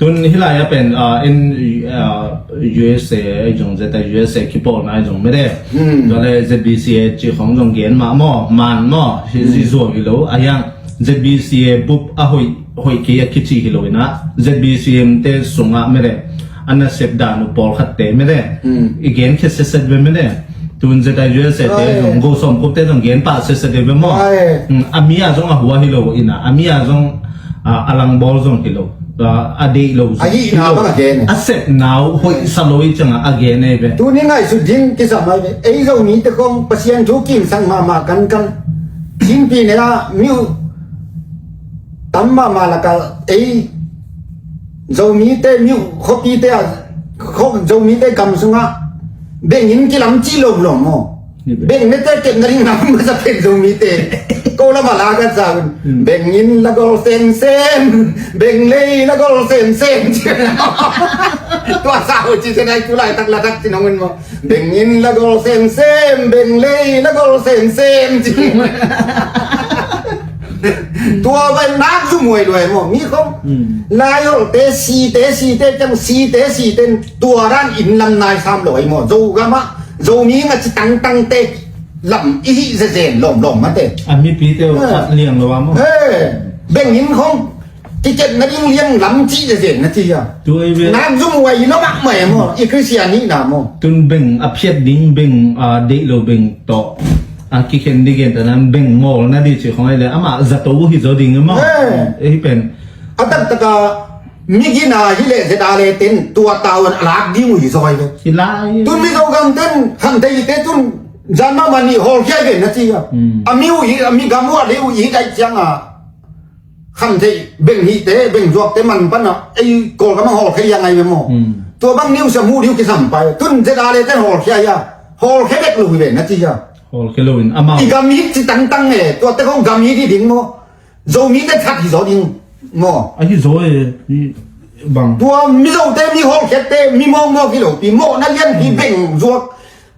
Tun hilai a pen, ah, in, ah, U S A, ai zong zeta U S A kipawlna ai zong mede. Tua le Z B C A ci khong zong gen ma mo, man mo, hi zuam hi lo, a hiang Z B C A bup a hoih hoih kei a kici hi lo ina, Z B C M te sungah mede, a nasep dan uh pawlkhat te mede, i gen khia setset ve mede, tun Z I U S A te zong, go sawmkop te zong gen pah setset ve maw. A mi a zong a hua hi lo ina, a mi a zong a langbawl zong hi lo, a deih lo zong hi lo, a sepna uh hoih sa lo i ciangah a gen ei ve. Tuni ngaihsut ding kisam ai ve, ei Zomi te khong Pasian thu kimsang mahmah kankan. Chinpi ne a mi uh tam mahmah lakah ei Zomite mi uh khuapite a, Zomite gam sungah bengin kilam cih lo lo maw? Beng mete kep na ding na masa pen Zomite. Ko lama la ka sa un. Beng inn la gol semsem, beng lei la gol semsem. Tua sa ho ci se nai tu lai tak la tak ci nong un mo. Beng inn la gol semsem, beng lei la gol semsem. Tua vai nak zu muai luai mo. Mi khong lai hol te si te si te cang si te si ten tua ran inn lam nai sam luai mo. Zo gama Zomi nga ci tangtang te lam i hih zezen lawmlawm mate. A mipi te uh khat liang lo a maw? He, beng in khong kikep na ding liang lam cih zezen na ci a. Tua i ve. Nak zum uai lo mah mai maw, i Khristian nih na maw? Tun beng a phiat ding beng a deih lo beng tawh a kikhen ding gen ta nan beng mawl na ding ci khong ai le amah zato uh hi zaw ding maw? He. Ei pen. A taktak a mi gina hi leh zeda le ten tua taun a lak ding uh hi zaw ai le. Hi lai. Tun mi Zogam ten khamtheite tun zan mahmah nih hawlkhia hi ve na ci a. A mi uh hi, a mi gam uh a le uh hi daih ciang a khamtheih beng hihte beng zuakte man pan a ei Kawlgam a hawlkhia hi a ngai ve maw? Tua bang niu siam uh diu kisam pai tun zeda le ten hawlkhia hi a hawlkhia bek lo hi ve na ci a. Hawlkhia lo in amau i gam hit ci tangtang e tuate khong gam hit hi ding maw? Zomite that hi zaw ding maw? A hi zaw e, hi bang. Tua Mizote mi hawlkhiatte mi mawkmawk hi lopi mawhna lianpi beng zuak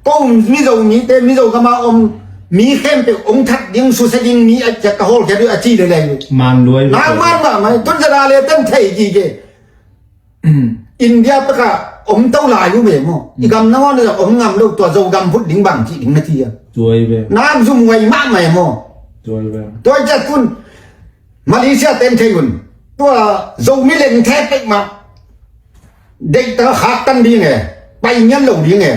ko Mizomite Mizogama om mi khempeuh ong that ding susia ding mi a ciak ka hawlkhiat uh a ci leleng. Man luai. Nang man mahmah tun zada le ten thei gige. India peka om to lai uh ve maw? I gam nangawn a om ngam lo tua Zogam phut ding bang cih ding na ci a. Tuai ve. Nak zum uai mahmah e maw? Tuai ve. Tuai ciat tun Malaysia ten thei un tua Zomi leng thei pek mah deihta khaktan ding e pai ngian lo ding e.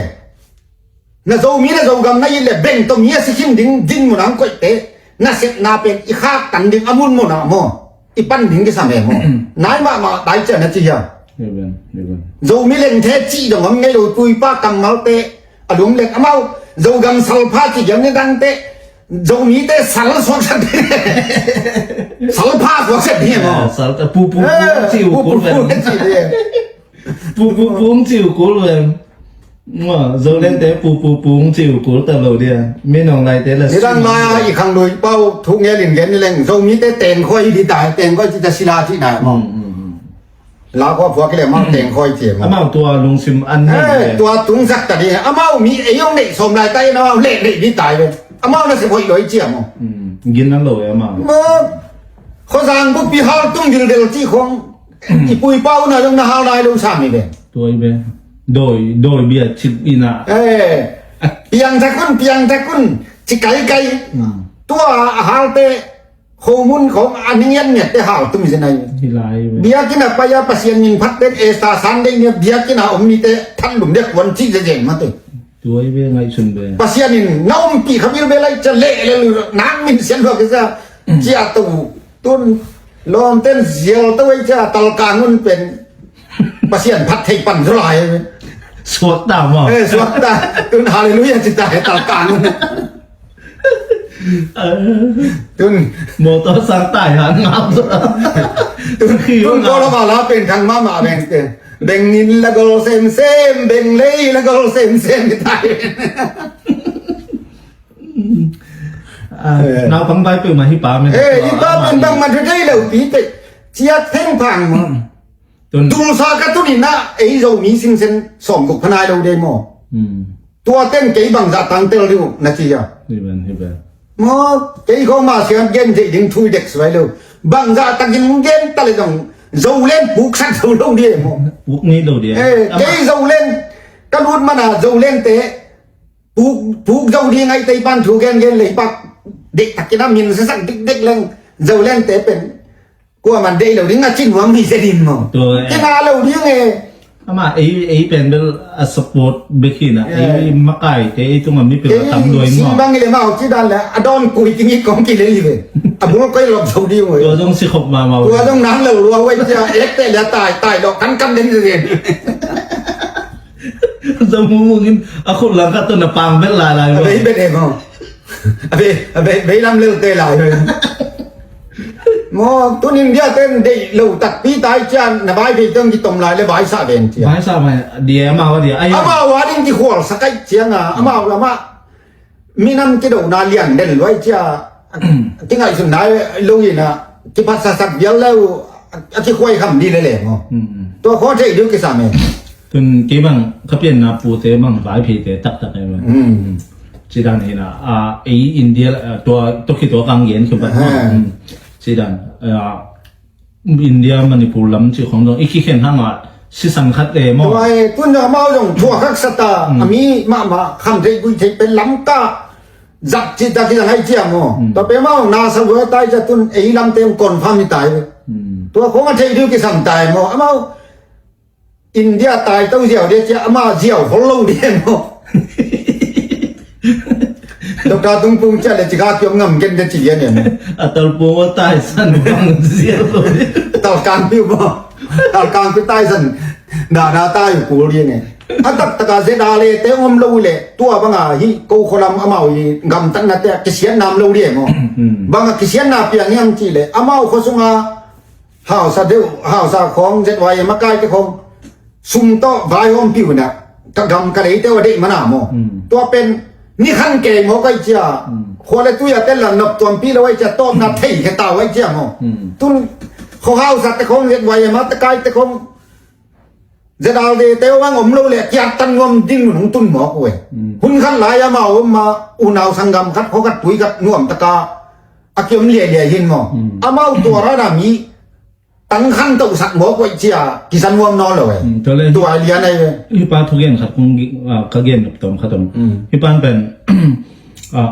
Na Zomi na Zogam na it le beng tawh mi a si khin ding din mun ang koihte na sepna pen i khaktan ding a mun mun ah maw i pan ding kisam e maw? Nai mahmah tai cian a ci hiam? Zomi lengthe cih dong om ngei lo tuipa kammalte a lum leng amau Zogam salpha cih giam ni dangte Zomite sal suaksak ding salpha suaksak ding e maw? Sal ta pu pu pu ci u kul pu pu pu pu ci u kul vem. Maw, Zolente pu pu pu ci u kul ta lo dia. Mi nong laite la. Ni dang lai a i khang lui pau thu nge lin gen ni leng Zomite teng khoi di tai teng khoi ci ta sila ci nai maw. La ko phuak le maw teng khoi ci maw. Amau tua lungsim an ni. Tua tung sak ta di amau mi ei ong nei som lai tai na amau le nei di tai ve. Amau na se khoi loi ci maw. Gin an lo e amau. Maw, kho zang bu pi hal tung dil del ci khong. I pui pau na dong na hal nai lo sa mi ve. Tuai ve. Doi doi bia cip ina. Piang takun piang takun ci kai kai. Tua a halte khomun khong a ning yan nget te hal tum zinai. Hilai ve. Bia kina paya Pasian min phat ten Esta Sunday nia bia kina om mi te than lum dek wan ci ze zen mate. Tuai ve ngai sun ve. Pasian in na um pi khamil ve lai ca le le lu nang min sian lua ke sa. Cia tu tun lawm ten zial to ei cia talkang un pen Pasian phat thei pan zo lai. Suak ta maw. Eh suak ta tun hallelujah ci ta he talkang un. Tun motor sang tai han ngam zo. Tun tun ko lo ma la pen thang ma ma beng te beng nin la gol sem sem beng lei la gol sem sem tai. Naupang vai peuhmah hi pa men. Hi pa men bangmah thei lo pi peh ciat thengphang maw. Tulsa ka tuni na ei Zomi singsen sawm guk phanai lo dei maw. Tua ten kei bangzah tangtel ding uh na ci a. Maw kei khawng mah siam gen theih ding thui dek suai lo. Bangzah takin gen ta le zong Zolen puksak zo lo dei maw. Puk ngei lo dei. Kei Zolen ka lut mana Zolente puk zo ding ai tei pan thu gen gen lei pak dek takin a min sasak dikdek leng Zolente pen kua man dei lo ding a cin huam hi se din maw. Kina lo ding e. Ama ei ei pen bel a support bek hi na ei makai te ei tunga mi pe tam doi maw. Bang le mau ci dan le a don kui ting i kong ki le i ve. A bul koi lok zo ding e. Tua dong si khop ma mau. Tua dong nang lo lua wai cia ek te le tai tai lo kan kan den den. Zamu mungin a khut lang khat tawh na pang bel lai lai. A bei bel e maw. A bei a bei bei lam lel te lai. Maw tun India ten deih lo takpi tai cian na vai bei teng kitom lai le vai sa ven cian. Vai sa mai dia amau a dia. Amau a ding kikhual sa kai ciang a amau lama. minam kidona lian den luai cia, kingaihsun nai lo ina, kiphatsasak vial leu, a kikhuai kham di lele maw? Tua khaw thei diu kisam e. Tun kei bang ka pianna pute bang vaiphite taktak e maw? Cidan hina, a, ei India, a, tua, tua khi tua kang gen khupat maw? Cidan, a, India, Manipur lam ci khong zong i kikhen hang a sisan khat le maw? Tua e, tun amau zong thua khak sata, a mi mahmah kham thei gui thei pen Lamka zak ci ta kizang hai cia maw? Tua pe mau na sa lua tai cia tun ei lamte confirm hi tai. Tua khong a thei diu kisam tai maw? Amau India tai to ziau dia cia ama ziau hol lo dia maw? Doctor Tungpung cia le cika kiom ngam gen de ci dia ne maw? A talpung a taisan bang ziau lo dia. Talkang piu maw? Talkang piu taisan. Dada tai kul dia ne. A taktaka zeda le te om lo le tua banga hi ko kholam amau hi gamtatna te kisian nam lo dia maw? Banga kisian na piang hiam ci le amau khosunga hausa deuh, hausa khawng Z Y M a kaite khawng sum tawh vaihawm piu na ka gam ka leite uh a deih mana maw? Tua pen ni khan kei maw kai cia. Khua le tui a tel la nop tuampi lo ai cia tawpna thei khe tau ai cia maw? Tun kho hausa te khawng Z Y M a te kaite khawng Z R D te uh ang om lo le kiat tan nuam ding mun hong tun mawk uh e. Hun khan lai amau om ma unau sanggam khat kho khat tui khat nuam taka a kiom liailiai hin maw? Amau tua rana mi tang khan tohsak mawk uh e cia kisa nuam naw lo e. Tua lian ai ve. Hi pa thugen khat kong ka gen nop tom khat om. Hi pan pen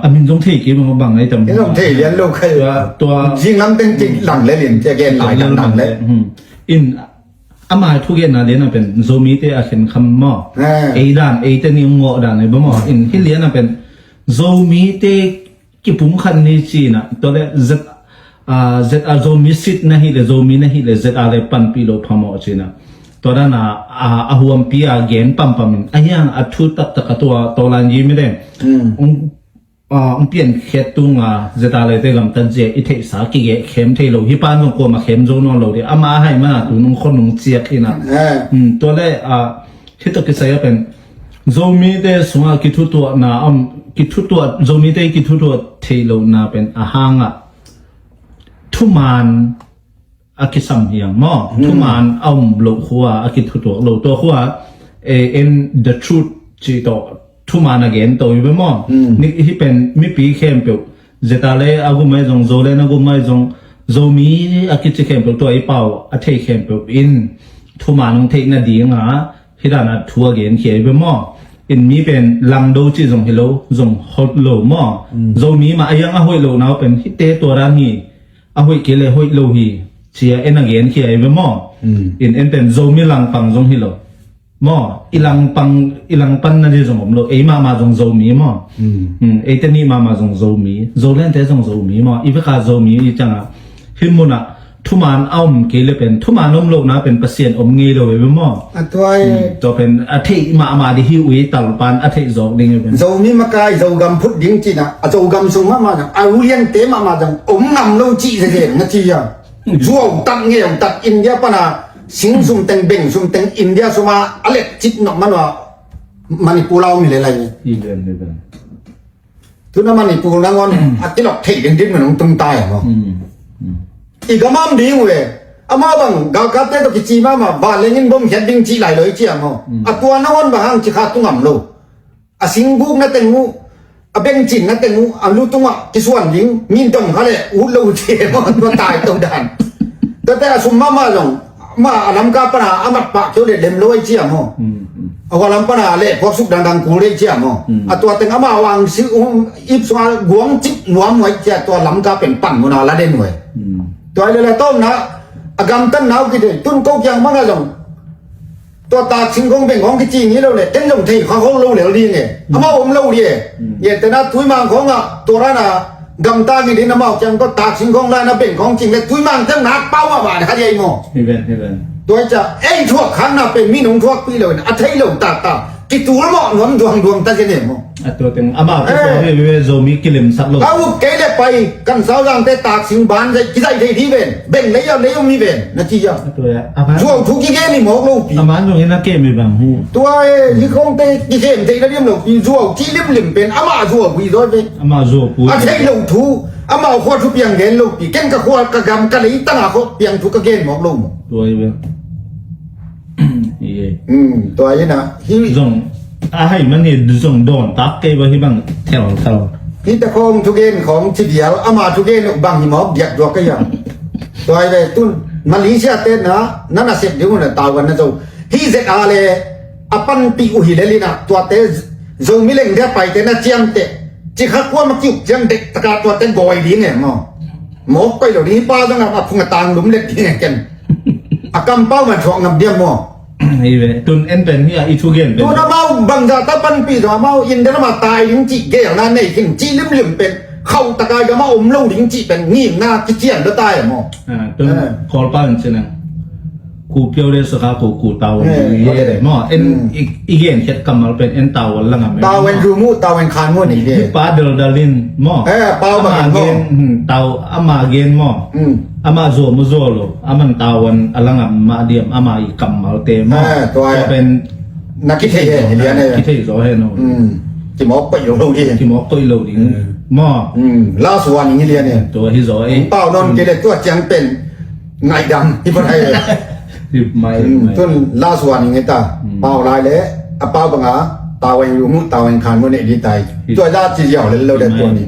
a min zong thei kei bang bang ai tam. Hi zong thei lian lo khai. Tua zing lam teng teng lang le lin cia gen lai lang lang le. In ama thugenna liana pen Zomite a khen kham maw? Ei dan, eite ni ngawh dan ai ba maw? In hi liana pen Zomite kipum khan ni cina, tua le Z, a, Z a Zomi sit na hi le, Zomi na hi le, Z a le panpih lo phamawh cina. Tua dana, a, a huampi a gen pampam in. A hiang a thu taktak a tua, tua lan yi mi le. Ung a, ung pian khiat tunga Z R D te gamtat zia i theihsa kigeh khem thei lo. Hi pan zong kuama khem zo nawn lo dih. Ama a hai mana tu nung khon nung ciak hina. Tua le, a, hi tawh kisai a pen Zomite sunga kithutuahna om, kithutuah, Zomite kithutuah thei lo na pen a hanga thuman a kisam hiang maw? Thuman a um loh khua a kithutuak lo tua khua, eh, in the truth ci tawh thuman a gen to hi ve maw? Ni hi pen mipi khempeuh Z R D a gumai zong, Zoland a gumai zong, Zomi a kici khempeuh tua i pau a thei khempeuh in thuman hong theih nadinga hi dana thu a gen khia hi ve maw? In mi pen langdo ci zong hi lo, zong hot lo maw? Zomi mah a hiang a hoih lo nau pen hite tua dan hi. A hoih kei le hoih lo hi cia en a gen khia i ve maw? In en pen Zomi langpang zong hi lo maw? I langpang, i langpan na di zong om lo. Ei mahmah zong Zomi maw? Eite nih mahmah zong Zomi, Zoland te zong Zomi maw? I veka Zomi i canga hi munah thuman a om kei le pen thuman om lo na pen Pasian om ngei lo i ve maw? A tuai. Tua pen a theih mahmah di hi ui talpan a theih zawk ding i pen Zomi makai Zogam phut ding cina a Zogam sung mahmah zong a ulian te mahmah zong om ngam lo cih zegen na ci a. Zuau tak ngeu tak India pana sing sum teng beng sum teng India suma a let cit nok manua Manipur lau mi le lai. Tuna Manipur nangon a kilok thei den din manung tung tai mo. I gamam ding ue. Ama bang galkate to kici mama ba lengin bom khiat ding ci lai loi ci amo. A tua nangon ba hang ci kha tungam lo. A singbuk na teng uh, a bengcin na teng uh, a lu tungah kisuan ding, min dong kha le ut lo uh ci e maw, tua tai to dan. Tate a sum mahmah zong ma a lamka pana a mat pah keu le lem lo ai ci a maw. A hua lam pana le puak suk dangdang kul le ci a maw. A tua teng ama wang si um ip sunga guang cip nuam uh ai ci a tua lamka pen pan muna la den uh ai. Tua ai le la tawmna a gamtan nau kite tun ko kiang manga zong. Tua tak sing kong beng kong kici ngi lo le, ken zong thei kha hong lo lel ding e. Amau om lo ding e. Ye tena tuimang kong a, tua rana gamta ngi din amau kiang ko tak sing kong la na beng kong cing le tuimang teng nak pau a ba de kha ding e mo. Amen, amen. Tua i ca ei thuak khang na pen mi nong thuak pi lo na a thei lo tak tak. Kitul mo nuam duang duang ta zen e mo. A tua teng amah ka tua hi ve, Zomi kilemsak lo. A up kei le pai kan sauzangte taksing ban zai kizai thei dih ven, beng lei a lei om hi ven na ci a. A tua a, a man zuau thu kigen hi mawk lo pi. A man zong hi na kem hi bang hi. Tua e hi kongte kigen thei na lim lo pi, zuau ci limlim pen amah zuau hui zaw ve. Amah zuau hui. A thei lo thu amah khua thu piang gen lo pi, ken ka khua ka gam ka lei tanga khua piang thu ka gen mawk lo maw. Tua hi ve. Tua hi na hi zong a hai man hi zong dawn tak kei va hi bang thel thel. Hi ta khong thugen khong ci dial ama thugen uh bang hi mawk diak duak ka hiam. Tua hi ve tun Malaysia te na na na sep ding uh na tau kan na zo hi zet a le a panpih uh hi le lina tuate Zomi leng dia paite na ciamte ci kha kuama kiuk ciang dek taka tuate gawi ding e maw. Mawk koih lo ding hi pa zong a phung a tang lum let ding e ken. A kampau man thuak ngam diam maw? Hi ve tun en pen hi a i thugen pen. Tun amau bangza ta panpih zong amau in den ama tai ding cih gelna nei khin cih limlim pen khauh taka gama om lo ding cih pen ngimna kician lo tai maw? Tun Kawlpa in cinang ku piau le saka ku ku tau ye maw? En i gen khiat kammal pen en tau la ngam. Tau en rumu tau en khan mu ni de. Pa dal dal in maw? Pau bang in maw? Tau ama gen maw? Ama zuau mu zuau lo, aman tau an a la ngam mah diam, ama i kammalte maw? Tua pen na kithei he lian e. Kithei zaw he no. Kimawk koih lo lo ding. Kimawk koih lo ding maw? Last warning hi lian e. Tua hi zaw e. Pau non kei le tua ciang pen ngaidam hi pawt hai. Tun last warning hi ta. Pau lai le a pau banga tau en rumu tau en khan mu ne di tai. Tua la ci ziau le lo de tua ni.